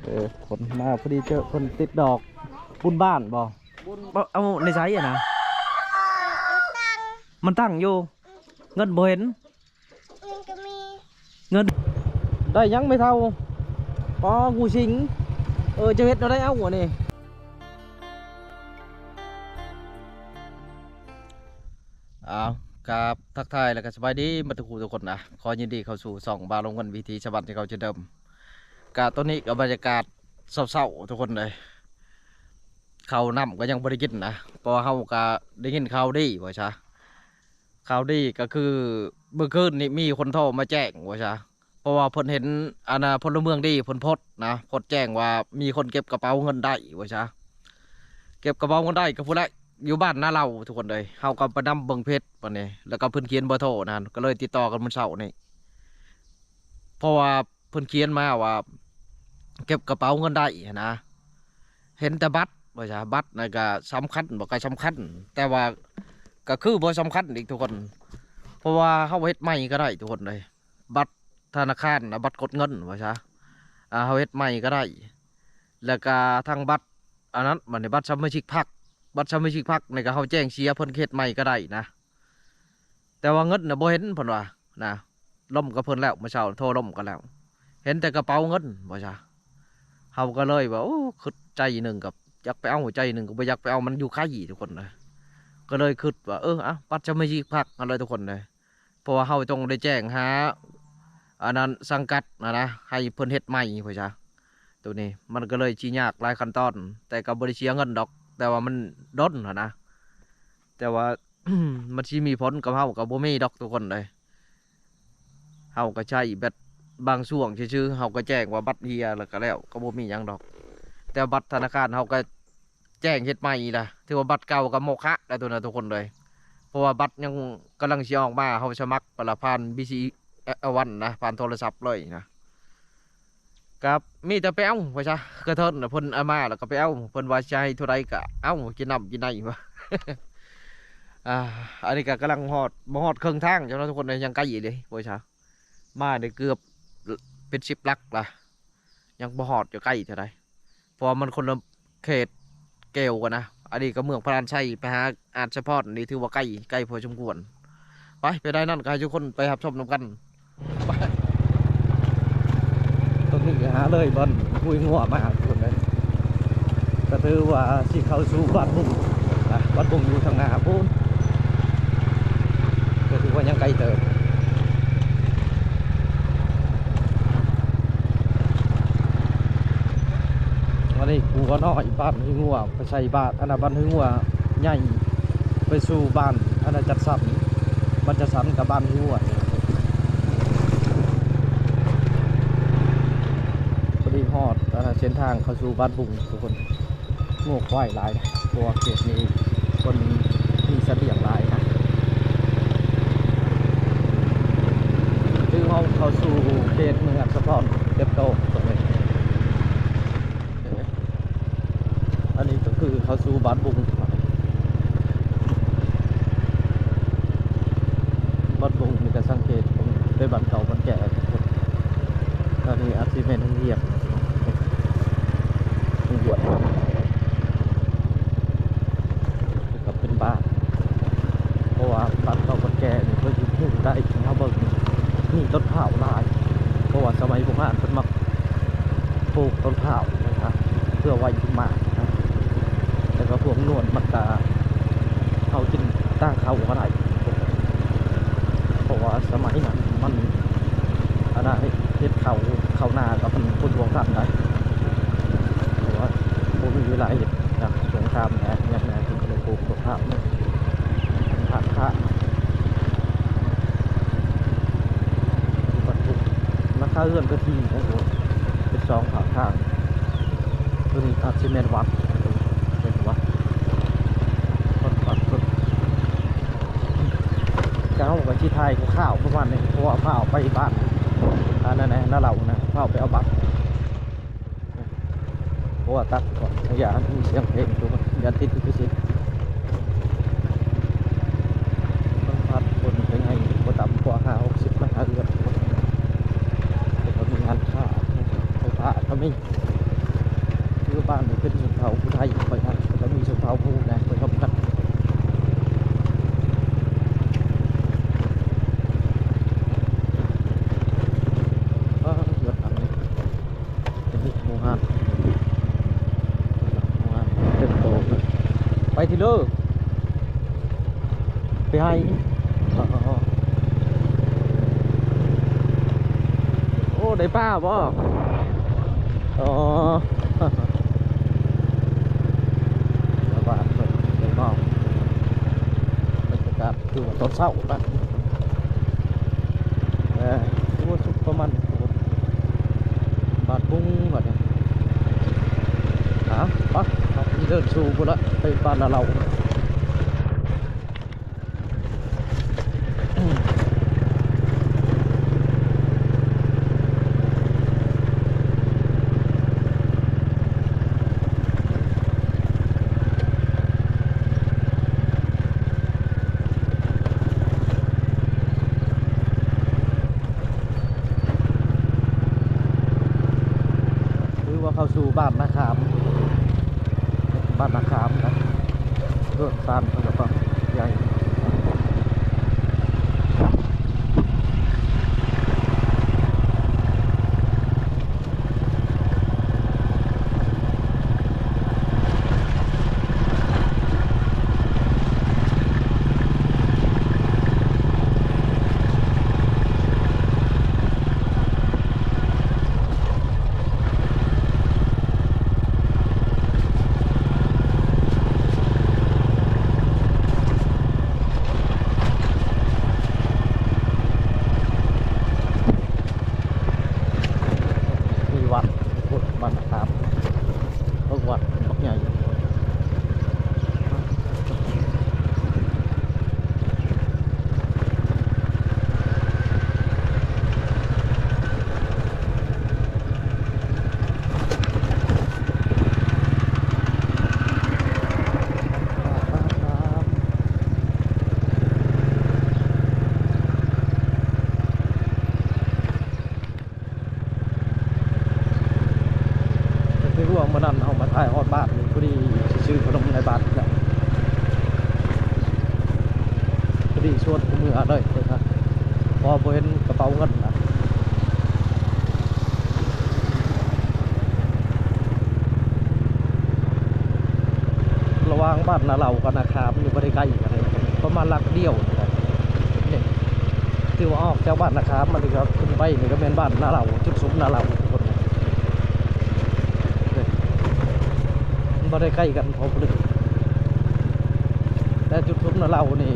ເອີ ຄົນມາພໍດີເຈີຄົນຕິດດອກ ບຸນບ້ານບໍ່? ບຸນ ບໍ່ ເອົາໃນໃສຫັ້ນນະ? ມັນຕັ້ງຢູ່ ເງິນບໍ່ເຫັນ ເງິນກໍມີ ເງິນ ໄດ້ຫຍັງແມ່ເຖົ້າ? ອໍ ງູສິງ ເອີ ຈະເຮັດແນວໃດເອົາອັນນີ້? ອ້າວ ກາບທັກທາຍ ແລ້ວກໍສະບາຍດີໝົດທຸກຜູ້ທຸກຄົນນະ. ຂໍຍິນດີເຂົ້າສູ່ຊ່ອງບ່າວລົງເງິນ ວິຖີຊາວບ້ານຄືເກົ່າເຊັ່ນເດີມ. ກະຕອນນີ້ກໍບັນຍາກາດເຊົ້າໆ ທຸກຄົນເອີຍ ເຂົ້ານ້ຳກໍຍັງບໍ່ໄດ້ກິນນະ ເພາະວ່າເຮົາກໍໄດ້ຍິນຂ່າວດີວ່າຊະ. ຂ່າວດີກໍຄືມື້ຄືນນີ້ມີຄົນໂທມາແຈ້ງວ່າຊະ ເພາະວ່າເພິ່ນເຫັນ ອັນນ່າ ພົນລະເມືອງດີເພິ່ນໂພສນະ ໂພສແຈ້ງວ່າມີຄົນເກັບກະເປົາເງິນໄດ້ວ່າຊະ. ເກັບກະເປົາເງິນໄດ້ກໍຜູ້ໃດ ຢູ່ບ້ານນາເຫຼົ່າ ທຸກຄົນເອີຍ. ເຮົາກໍໄປນຳເບິ່ງເພຈບັດນີ້ ແລ້ວກໍເພິ່ນຂຽນເບີໂທນັ້ນ ກໍເລີຍຕິດຕໍ່ກັນມື້ເຊົ້ານີ້ ເພາະວ່າເພິ່ນຂຽນມາວ່າເກັບກະເປົາເງິນໄດ້ຫັ້ນນະ ເຫັນແຕ່ບັດວ່າຊະ. ບັດນັ້ນກໍສຳຄັນບໍ່? ກໍສຳຄັນ ແຕ່ວ່າກໍຄືບໍ່ສຳຄັນອີກ ທຸກຄົນ ເພາະວ່າເຮົາເຮັດໃໝ່ກໍໄດ້ ທຸກຄົນເອີຍ. ບັດທະນາຄານນະ ບັດກົດເງິນວ່າຊະ ອ່າ ເຮົາເຮັດໃໝ່ກໍໄດ້. ແລ້ວກໍທັງບັດອັນນັ້ນ ບັດນີ້ບັດສະມາຊິກພັກ ບັດສະມາຊິກພັກນີ້ກໍເຮົາແຈ້ງເສຍ ເພິ່ນເຮັດໃໝ່ກໍໄດ້ນະ ແຕ່ວ່າເງິນນະບໍ່ເຫັນ ເພິ່ນວ່ານະ. ລົມກັບເພິ່ນແລ້ວ ມື້ເຊົ້າໂທລົມກັນແລ້ວ ເຫັນແຕ່ກະເປົາເງິນວ່າຊະ. ເຮົາກໍເລີຍວ່າ ໂອ້ ຄຶດໃຈໜຶ່ງກໍຢາກໄປເອົາ ໃຈໜຶ່ງກໍບໍ່ຢາກໄປເອົາ ມັນຢູ່ໄກ ທຸກຄົນເອີຍ. ກໍເລີຍຄຶດວ່າ ເອີ ເອົາ ບັດສະມາຊິກພັກຫັ້ນເລີຍ ທຸກຄົນເອີຍ. ເພາະວ່າເຮົາຕ້ອງໄດ້ແຈ້ງຫາ ອັນນັ້ນ ສັງກັດຫັ້ນນະ ໃຫ້ເພິ່ນເຮັດໃໝ່ພຸ້ນຊະ. ໂຕນີ້ມັນກໍເລີຍຊິຍາກຫຼາຍຂັ້ນຕອນ ແຕ່ກໍບໍ່ໄດ້ເສຍເງິນດອກ ແຕ່ວ່າມັນດົນຫັ້ນນະ. ແຕ່ວ່າ ມັນຊິມີຜົນກັບເຮົາກໍບໍ່ມີດອກ ທຸກຄົນເອີຍ. ເຮົາກໍໃຊ້ແບບບາງຊ່ວງຊື່ໆ ເຮົາກໍແຈ້ງວ່າບັດເຫຍແລ້ວກໍແລ້ວ ກໍບໍ່ມີຫຍັງດອກ. ແຕ່ບັດທະນາຄານເຮົາກໍ ແຈ້ງເຮັດໃໝ່ລະ ຖືວ່າບັດເກົ່າກໍໂມຄະລະໂຕນັ້ນ ທຸກຄົນເອີຍ. ເພາະວ່າບັດຍັງກຳລັງຊິອອກມາ ເຮົາສະໝັກໄປລະ ຜ່ານ ບີຊີແອລວັນ ນະ ຜ່ານໂທລະສັບເລີຍນະ. ກໍມີແຕ່ໄປເອົາວ່າຊະ ກະເທີນນະ ເພິ່ນເອົາມາແລ້ວກໍໄປເອົາ ເພິ່ນວ່າຊິໃຫ້ເທົ່າໃດກໍເອົາ ກິນນ້ຳກິນໃນວ່າ. ອ່າ ອັນນີ້ກໍກຳລັງຮອດ ບໍ່ຮອດເຄິ່ງທາງເຈົ້າເນາະ ທຸກຄົນເອີຍ ຍັງໄກອີກເດ້ ວ່າຊະ. ມາໄດ້ເກືອບເປັນສິບຫຼັກລະ ຍັງບໍ່ຮອດ ຢູ່ໄກເທົ່າໃດ ເພາະວ່າມັນຄົນລະເຂດແກ່ວກັນນະ. ອັນນີ້ກໍເມືອງພະລານໄຊ ໄປຫາອາດສະພອນ ນີ້ຖືວ່າໄກ ໄກພໍສົມຄວນ. ໄປ ໄປໄດ້ນັ້ນກໍໃຫ້ທຸກຄົນໄປຮັບຊົມນຳກັນ. ໄປ ຕອນນີ້ກໍຫາເລີຍບ່ອນຫ້ວຍງົວມາພຸ້ນເລີຍ ກໍຖືວ່າຊິເຂົ້າສູ່ບ້ານບຸງນະ ບ້ານບຸງຢູ່ທາງໜ້າພຸ້ນ. ກໍຖືວ່າຍັງໄກເຕີບ. ອັນນີ້ຂົວນ້ອຍບ້ານຫ້ວຍງົວ ໄປໃສ່ບ້ານ ອັນນ່າ ບ້ານຫ້ວຍງົວໃຫຍ່ ໄປສູ່ບ້ານ ອັນນ່າ ຈັດສັນ ບ້ານຈັດສັນກັບບ້ານຫ້ວຍ ພໍດີຮອດ ອັນນ່າ ເສັ້ນທາງເຂົ້າສູ່ບ້ານບຸງ ທຸກຄົນ. ງົວຄວາຍຫຼາຍ ເພາະວ່າເຂດນີ້ຄົນມີສັດລ້ຽງຫຼາຍນະ. ຄືເຮົາເຂົ້າສູ່ເຂດເມືອງອັດສະພອນເກັບໂຕ ອັນນີ້ກໍຄືເຂົ້າສູ່ບ້ານບຸງ ບ້ານບຸງນີ້ກໍສັງເກດເບິ່ງເປັນບ້ານເກົ່າບ້ານແກ່. ອັນນີ້ອາດຊິແມ່ນໂຮງຮຽນ ໂຮງຮຽນ ກໍເປັນບ້ານ ເພາະວ່າບ້ານເກົ່າບ້ານແກ່ນີ້ ເພິ່ນຊິຮູ້ໄດ້ ເຮົາເບິ່ງມີຕົ້ນພ້າວຫຼາຍ ເພາະວ່າສະໄໝບູຮານເພິ່ນມັກ ປູກຕົ້ນພ້າວນະ ເພື່ອໄວ້ກິນໝາກນະ. ແລ້ວກໍພວກນວນມັນກະ ເຮົາກິນຕ່າງເຂົ້າກໍໄດ້ ເພາະວ່າສະໄໝນັ້ນມັນ ອັນນ່າ ເຮັດເຂົ້າ ເຂົ້ານາກໍມັນບໍ່ທ່ວງທັນໄດ໋ ເພາະວ່າບໍ່ມີເວລາເຮັດນະ. ສົງຄາມແດ່ຫຍັງແດ່ ເພິ່ນກໍເລີຍປູກຕົ້ນພ້າວນະ ທາງຂ້າງ ບັນທຸກ ຫຼັງຄາເຮືອນກໍຖີ່ນະ ເປັນສອງຂ້າງທາງ. ໂຕນີ້ອາດຊິແມ່ນວັດ ເປັນວັດ ວັດ ວັດ ວັດ. ກໍເຮົາກໍຊິຖ່າຍຄ່າວໆປະມານນີ້ ເພາະວ່າພາອອກໄປບ້ານ ອັນນັ້ນນະ ນາເຫຼົ່ານະ ພາອອກໄປເອົາບັດ. ເພາະວ່າຕັດກ່ອນ ຢ່າໃຫ້ມີສຽງເພງ ທຸກຄົນ ຢ່າຕິດລິຂະສິດ. ມັນພັດຄົນໄປໃຫຍ່ ບໍ່ຕ່ຳກວ່າຫ້າຫົກສິບຫຼັງຄາເຮືອນ ແລ້ວກໍມີຮ້ານຄ້າ ໄຟຟ້າກໍມີ. ຄືບ້ານນີ້ເປັນຊົນເຜົ່າຜູ້ໄທ ຂ້ອຍນະ ແລ້ວກໍມີຊົນເຜົ່າພຸ້ນນະ ຂ້ອຍຮັບກັນ. ອ້າ ເຮືອນຫຼັງນີ້ ເປັນໂຮງງານ ໂຮງງານເຕັມໂຕເລີຍ. ໄປທີ່ເດີ ໄປໃຫ້ ໂອ້ ໄດ້ປາບໍ່? ອໍ ແຕ່ວ່າເພິ່ນໄດ້ເວົ້າ ບັນຍາກາດຄືວ່າຕອນເຊົ້ານະ ເອີ ໂອ້ ສຸກປະມານ ບາດປຸງບາດນີ້. ຫາ ໄປ ເຮົາເດີນສູ່ພຸ້ນລະ ໄປບ້ານນາເລົາ. ຄືວ່າເຂົ້າສູ່ບ້ານນາຂາມ ບ້ານນາຂາມນະ ເຮືອນຊານເຂົາເຈົ້າກໍໃຫຍ່. ມີວັດພຸດ ວັດນາຄາມ ເບິ່ງວັດບັກໃຫຍ່. ກໍຄືວ່າມື້ນັ້ນເຮົາມາຖ່າຍຮອດບ້ານ ພໍດີຊິຊື້ຂະໜົມໃນບ້ານນີ້ແຫຼະ ພໍດີຊວນເມືອເລີຍ ເພາະບໍ່ເຫັນກະເປົາເງິນນະ. ລະຫວ່າງບ້ານນາເລົາກັບນາຂາມນີ້ບໍ່ໄດ້ໄກກັນເດ້ ປະມານຫຼັກດຽວນີ້ແຫຼະ. ນີ້ ຖືວ່າອອກຈາກບ້ານນາຂາມມານີ້ກໍຂຶ້ນໄປນີ້ກໍແມ່ນບ້ານນາເລົາ ຈຸດສຸມນາເລົາທຸກຄົນ ມັນບໍ່ໄດ້ໄກກັນພໍປານໃດ. ແຕ່ຈຸດສຸມນາເລົານີ້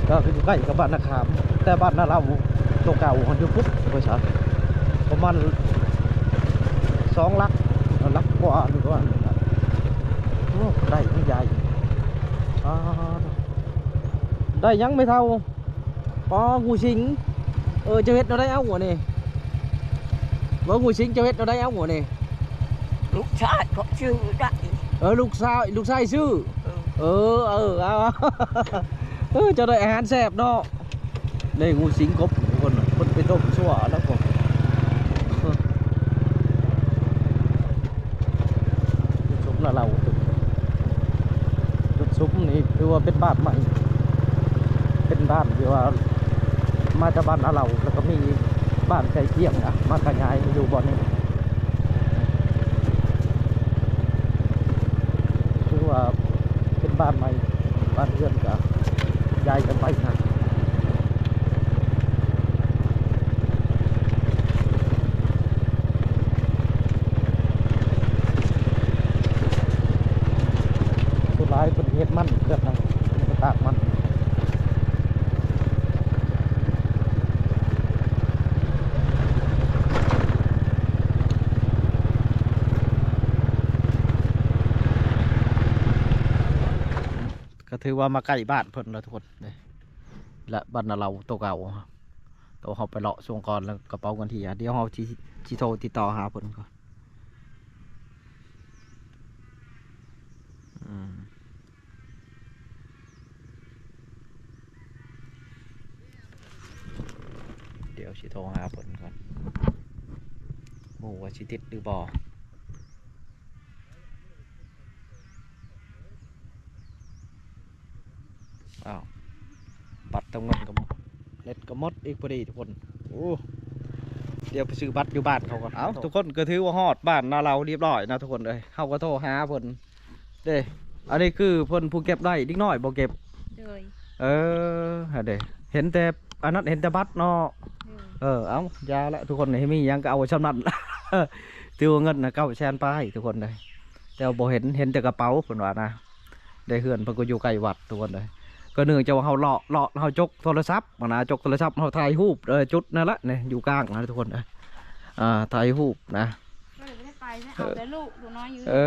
ກໍຄືຢູ່ໃກ້ກັບບ້ານນາຂາມ ແຕ່ບ້ານນາເລົາໂຕເກົ່າຫັ້ນຢູ່ພຸ້ນ ວ່າຊັ້ນ ປະມານສອງຫຼັກ ຫຼັກກວ່າ ຫຼືປະມານນັ້ນ. ໂອ້ ໄດ້ທັງໃຫຍ່ ອ້າ ໄດ້ຫຍັງແມ່ເຖົ້າ? ອໍ ງູສິງ. ເອີ ເຈົ້າເຮັດແນວໃດເອົາງູນີ້? ວ່າງູສິງເຈົ້າເຮັດແນວໃດເອົາງູນີ້? ລູກຊາຍເຂົາຊື້ໄດ້. ເອີ ລູກຊາຍ ລູກຊາຍຊື້. ເອີ ເອີ ເອີ ເອົາ ເອີ ເຈົ້າໄດ້ອາຫານແຊບເນາະ. ໄດ້ງູສິງກົບ ຄົນ ຄົນໄປຕົ້ມຊົ່ວແລ້ວພວກ ຈຸດສຸມນາເລົາ ຈຸດສຸມນີ້ຖືວ່າເປັນບ້ານໃໝ່ ເປັນບ້ານທີ່ວ່າມາຈາກບ້ານນາເລົາ ແລ້ວກໍມີບ້ານໃກ້ຄຽງນະ ມາຂະຫຍາຍມາຢູ່ບ່ອນນີ້ ຖືວ່າເປັນບ້ານໃໝ່ ບ້ານເຮືອນກໍຍ້າຍກັນໄປນະ. ສ່ວນຫຼາຍເພິ່ນເຮັດມັນ ເພິ່ນນະ ເພິ່ນກໍຕາກມັນ. ກໍຖືວ່າມາໃກ້ບ້ານເພິ່ນແລ້ວທຸກຄົນເດ້ ແລະ ບ້ານນາເລົາໂຕເກົ່າ ໂຕເຮົາໄປເລາະຊ່ວງກ່ອນ ແລ້ວກະເປົາເງິນເຫຍ. ດຽວເຮົາຊິ ຊິໂທຕິດຕໍ່ຫາເພິ່ນກ່ອນ. ອືມ ດຽວຊິໂທຫາເພິ່ນກ່ອນ ບໍ່ຮູ້ວ່າຊິຕິດຫຼືບໍ່. ອ້າວ ບັດເຕີມເງິນກໍ ເນັດກໍໝົດອີກພໍດີທຸກຄົນ. ໂອ້ ດຽວໄປຊື້ບັດຢູ່ບ້ານເຂົາກ່ອນ. ເອົ້າ ທຸກຄົນ ກໍຖືວ່າຮອດບ້ານນາເລົາຮຽບຮ້ອຍນະທຸກຄົນເອີຍ. ເຮົາກໍໂທຫາເພິ່ນເດ້. ອັນນີ້ຄືເພິ່ນຜູ້ເກັບໄດ້ ເດັກນ້ອຍບໍ່ເກັບ? ໂດຍ. ເອີ ຫັ້ນເດ້ ເຫັນແຕ່ອັນນັ້ນ ເຫັນແຕ່ບັດເນາະ. ໂດຍ. ເອີ ເອົ້າ ຢ່າລະທຸກຄົນ ໃຫ້ມີຫຍັງກໍເອົາຊ່ຳນັ້ນ. ຖືວ່າເງິນນະ ເກົ້າແສນປາຍທຸກຄົນເອີຍ ແຕ່ວ່າບໍ່ເຫັນ ເຫັນແຕ່ກະເປົາເພິ່ນວ່ານະ. ໄດ້ເຮືອນເພິ່ນກໍຢູ່ໃກ້ວັດທຸກຄົນເອີຍ. ກໍເນື່ອງຈາກວ່າເຮົາເລາະ ເລາະ ເຮົາຈົກໂທລະສັບຫັ້ນນະ ຈົກໂທລະສັບ ເຮົາຖ່າຍຮູບ ເອີ ຈຸດນັ້ນລະນີ້ ຢູ່ກາງນະທຸກຄົນເອີຍ. ອ່າ ຖ່າຍຮູບນະ ກໍເລີຍບໍ່ໄດ້ໄປນະ ເອົາແຕ່ລູກ ລູກນ້ອຍຢູ່. ເອີ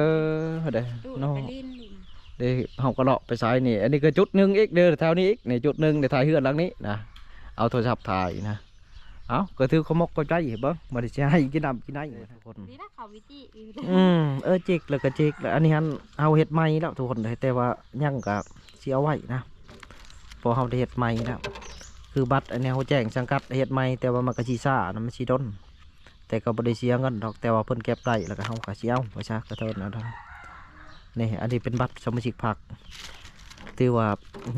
ເດ້ ລູກ ເນາະ ໄປຫຼິ້ນ ເດ້. ເຮົາກໍເລາະໄປສາຍນີ້ ອັນນີ້ກໍຈຸດໜຶ່ງອີກເດີ ແຖວນີ້ອີກນີ້ ຈຸດໜຶ່ງ ໄດ້ຖ່າຍເຮືອນຫຼັງນີ້ນະ ເອົາໂທລະສັບຖ່າຍນະ. ເອົ້າ ກໍຖືຂອບມົກຂອບໃຈເບິ່ງ ບໍ່ໄດ້ຊິໃຫ້ກິນນ້ຳກິນໃນທຸກຄົນ. ນີ້ນະເຂົາວິຈິ ອືມ ເອີ ຈິກແລ້ວກໍຈິກແລ້ວ. ອັນນີ້ຫັ້ນເຮົາເຮັດໃໝ່ແລ້ວທຸກຄົນເອີຍ ແຕ່ວ່າຍັງກໍຊິເອົາໄວ້ນະ ເພາະເຮົາໄດ້ເຮັດໃໝ່ແລ້ວ. ຄືບັດອັນນີ້ເຮົາແຈ້ງສັງກັດເຮັດໃໝ່ ແຕ່ວ່າມັນກໍຊິຊ້ານະ ມັນຊິດົນ ແຕ່ກໍບໍ່ໄດ້ເສຍເງິນດອກ ແຕ່ວ່າເພິ່ນເກັບໄດ້ ແລ້ວກໍເຮົາກໍຊິເອົາໄວ້ຊະ ກໍເທົ່ານັ້ນ. ນີ້ ອັນນີ້ເປັນບັດສະມາຊິກພັກ ຖືວ່າ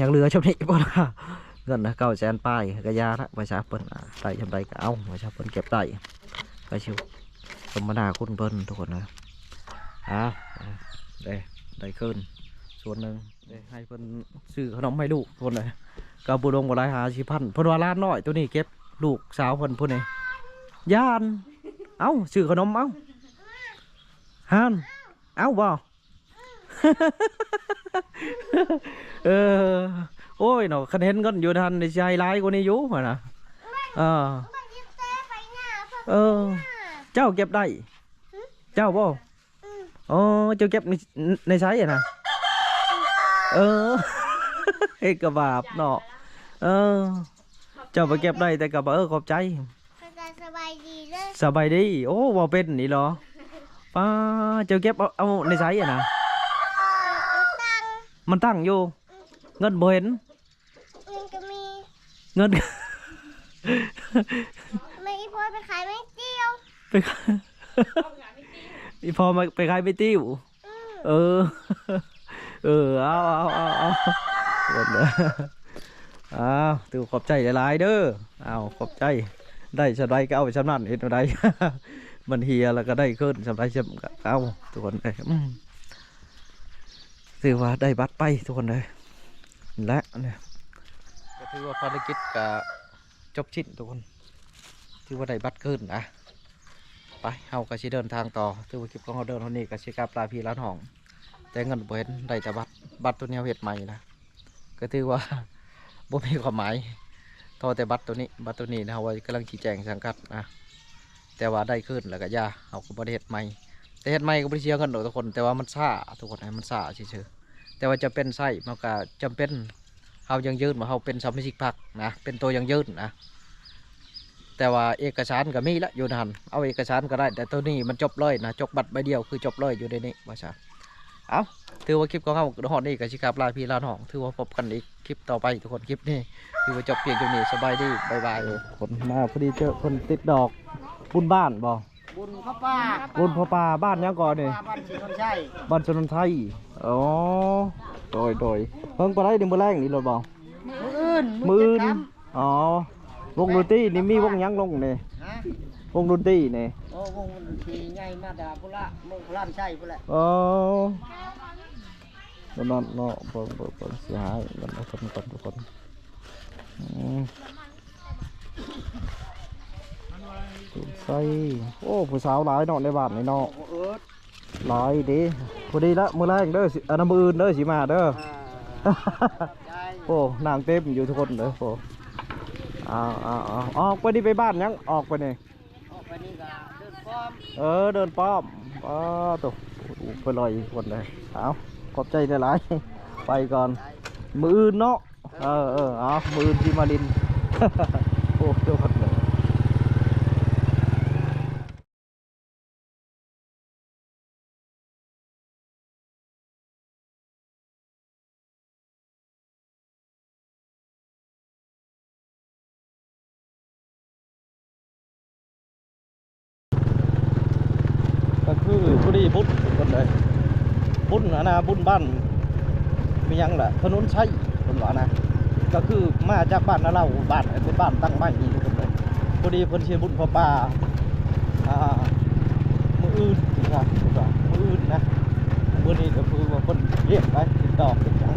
ຍັງເຫຼືອຊ່ຳນີ້ບໍ່ລະ ເງິນນະ ເກົ້າແສນປາຍ ກໍຢ່າລະ ວ່າຊະ ເພິ່ນໄດ້ຊ່ຳໃດກໍເອົາ ວ່າຊະ ເພິ່ນເກັບໄດ້ ກໍຊິສົມນາຄຸນເພິ່ນທຸກຄົນເອີຍ. ອ້າວ ເດ້ ໄດ້ຄືນສ່ວນໜຶ່ງ ເດ້ ໃຫ້ເພິ່ນຊື້ຂະໜົມໃຫ້ລູກພຸ້ນນະ ກໍບໍ່ລົງບໍ່ຫຼາຍ ຫ້າສິບພັນ. ເພິ່ນວ່າຫຼານນ້ອຍໂຕນີ້ເກັບລູກສາວເພິ່ນພຸ້ນນີ້ ຢ້ານ. ເອົ້າ ຊື້ຂະໜົມ ເອົ້າ ຫັ້ນ ເອົາບໍ່? ເອີ ໂອ້ຍເນາະ ຄັນເຫັນເງິນຢູ່ຫັ້ນນີ້ ຊິໃຫ້ຫຼາຍກວ່ານີ້ຢູ່ຫັ້ນນະ. ເອີ ເອີ ເຈົ້າເກັບໄດ້ ເຈົ້າບໍ່? ອໍ ເຈົ້າເກັບໃນ ໃນໃສຫັ້ນນະ? ເອີ ເຮັດກະບາບເນາະ. ເອີ ເຈົ້າໄປເກັບໄດ້ແຕ່ກະບາບ. ເອີ ຂອບໃຈ. ສະບາຍດີເດີ ສະບາຍດີ. ໂອ້ ເວົ້າເປັນອີ່ຫຼີ. ປ້າ ເຈົ້າເກັບເອົາ ເອົາໃນໃສຫັ້ນນະ? ມັນຕັ້ງ ມັນຕັ້ງຢູ່ ເງິນບໍ່ເຫັນ. ເງິນກໍມີ ເງິນ ແມ່ອີ່ພໍ່ໄປຂາຍໄມ້ຕິ້ວ ໄປຂາຍ ອີ່ພໍ່ມາໄປຂາຍໄມ້ຕິ້ວ. ອືມ ເອີ ເອີ ເອົາ ເອົາ ເອົາ ເອົາ ເອົາ ຖືຂອບໃຈຫຼາຍໆເດີ. ເອົາ ຂອບໃຈ ໄດ້ສ່ຳໃດກໍເອົາສ່ຳນັ້ນ ເຮັດແນວໃດ ມັນເຫຍແລ້ວກໍໄດ້ຄືນສ່ຳໃດສ່ຳ ກໍເອົາ ທຸກຄົນເອີຍ. ອືມ ຖືວ່າໄດ້ບັດໄປທຸກຄົນເອີຍ. ແລະ ນີ້ ກໍຖືວ່າພາລະກິດກໍຈົບສິ້ນທຸກຄົນ ຖືວ່າໄດ້ບັດຄືນນະ. ໄປ ເຮົາກໍຊິເດີນທາງຕໍ່. ຖືວ່າຄລິບຂອງເຮົາເດີນເທົ່ານີ້ ກໍຊິກັບລາພີ່ລານ້ອງ ແຕ່ເງິນບໍ່ເຫັນ ໄດ້ແຕ່ບັດ ບັດໂຕນີ້ເຮົາເຮັດໃໝ່ນະ ກໍຖືວ່າບໍ່ມີຄວາມໝາຍ ທໍ່ແຕ່ບັດໂຕນີ້. ບັດໂຕນີ້ນະ ເຮົາວ່າກຳລັງຊິແຈ້ງສັງກັດນະ ແຕ່ວ່າໄດ້ຄືນແລ້ວກໍຢ່າ ເຮົາກໍບໍ່ໄດ້ເຮັດໃໝ່. ແຕ່ເຮັດໃໝ່ກໍບໍ່ໄດ້ເສຍເງິນດອກທຸກຄົນ ແຕ່ວ່າມັນຊ້າທຸກຄົນ ໃຫ້ມັນຊ້າຊື່ໆ. ແຕ່ວ່າຈຳເປັນໃຊ້ ມັນກໍຈຳເປັນ ເຮົາຢັ້ງຢືນວ່າເຮົາເປັນສະມາຊິກພັກນະ ເປັນໂຕຢັ້ງຢືນນະ. ແຕ່ວ່າເອກະສານກໍມີລະຢູ່ຫັ້ນ ເອົາເອກະສານກໍໄດ້ ແຕ່ໂຕນີ້ມັນຈົບເລີຍນະ ຈົກບັດໃບດຽວຄືຈົບເລີຍຢູ່ໃນນີ້ ວ່າຊະ. ເອົ້າ ຖືວ່າຄລິບຂອງເຮົາຮອດນີ້ກໍຊິກັບລາພີ່ລານ້ອງ ຖືວ່າພົບກັນອີກຄລິບຕໍ່ໄປທຸກຄົນ. ຄລິບນີ້ຖືວ່າຈົບພຽງເທົ່ານີ້ ສະບາຍດີ ບາຍບາຍ. ຄົນມາພໍດີເຈີເພິ່ນຕິດດອກ ບຸນບ້ານບໍ່? ບຸນພະປ່າ ບຸນພະປ່າ ບ້ານຫຍັງເກາະນີ້? ບ້ານສີນົນໄຊ ບ້ານສີນົນໄຊ. ອໍ ໂດຍ ໂດຍ. ເພິ່ນໄປໄດ້ໃດມື້ແລງນີ້ລົດບໍ່? ມື້ອື່ນ ມື້ອື່ນ. ອໍ ວົງດົນຕີນີ້ມີວົງຫຍັງລົງນີ້? ຮະ? ວົງດົນຕີນີ້? ໂອ້ ວົງດົນຕີໃຫຍ່ມາແຕ່ພຸ້ນລະ ເມືອງພະລານໄຊພຸ້ນແຫຼະ. ອໍ ຕົວນັ້ນເນາະ ເບິ່ງ ເບິ່ງ ເບິ່ງ ຊິຫາຍມັນເອົາຄົນກ່ອນທຸກຄົນ. ອືມ ໃສ່ ໂອ້ ຜູ້ສາວຫຼາຍເນາະໃນບ້ານນີ້ເນາະ. ຫຼາຍເດ້. ພໍດີລະ ມື້ແລງເດີ ຊິ ອັນນັ້ນ ມື້ອື່ນເດີ ຊິມາເດີ. ອ່າ ໂອ້ ນັ່ງເຕັມຢູ່ທຸກຄົນເດີ. ໂອ້ ເອົາ ເອົາ ເອົາ ອອກໄປນີ້ໄປບ້ານຫຍັງ? ອອກໄປນີ້ ອອກໄປນີ້ກໍເດີ່ນປ້ອມ. ເອີ ເດີ່ນປ້ອມ. ອໍ ໂຕ ເພິ່ນລອຍຄົນເດີ. ເອົາ ຂອບໃຈຫຼາຍໆ ໄປກ່ອນ ມື້ອື່ນເນາະ. ເອີ ເອີ ເອົາ ມື້ອື່ນຊິມາຫຼິ້ນ. ໂອ້ ໂຕຄັກເລີຍ. ກໍຄືຜູ້ນີ້ບຸນເພິ່ນເດ້ ບຸນອັນນ່າ ບຸນບ້ານ ມີຫຍັງລະ ຖະໜົນໄຊເພິ່ນວ່ານະ. ກໍຄືມາຈາກບ້ານນາເລົາ ບ້ານເປັນບ້ານຕັ້ງໃໝ່ນີ້ ທຸກຄົນເອີຍ. ພໍດີເພິ່ນຊິບຸນຜ້າປ່າ ອ່າ ມື້ອື່ນ ວ່າມື້ອື່ນນະ. ມື້ນີ້ກໍຄືວ່າເພິ່ນລ້ຽງໄວ້ ຕິດຕໍ່ ຕິດຕໍ່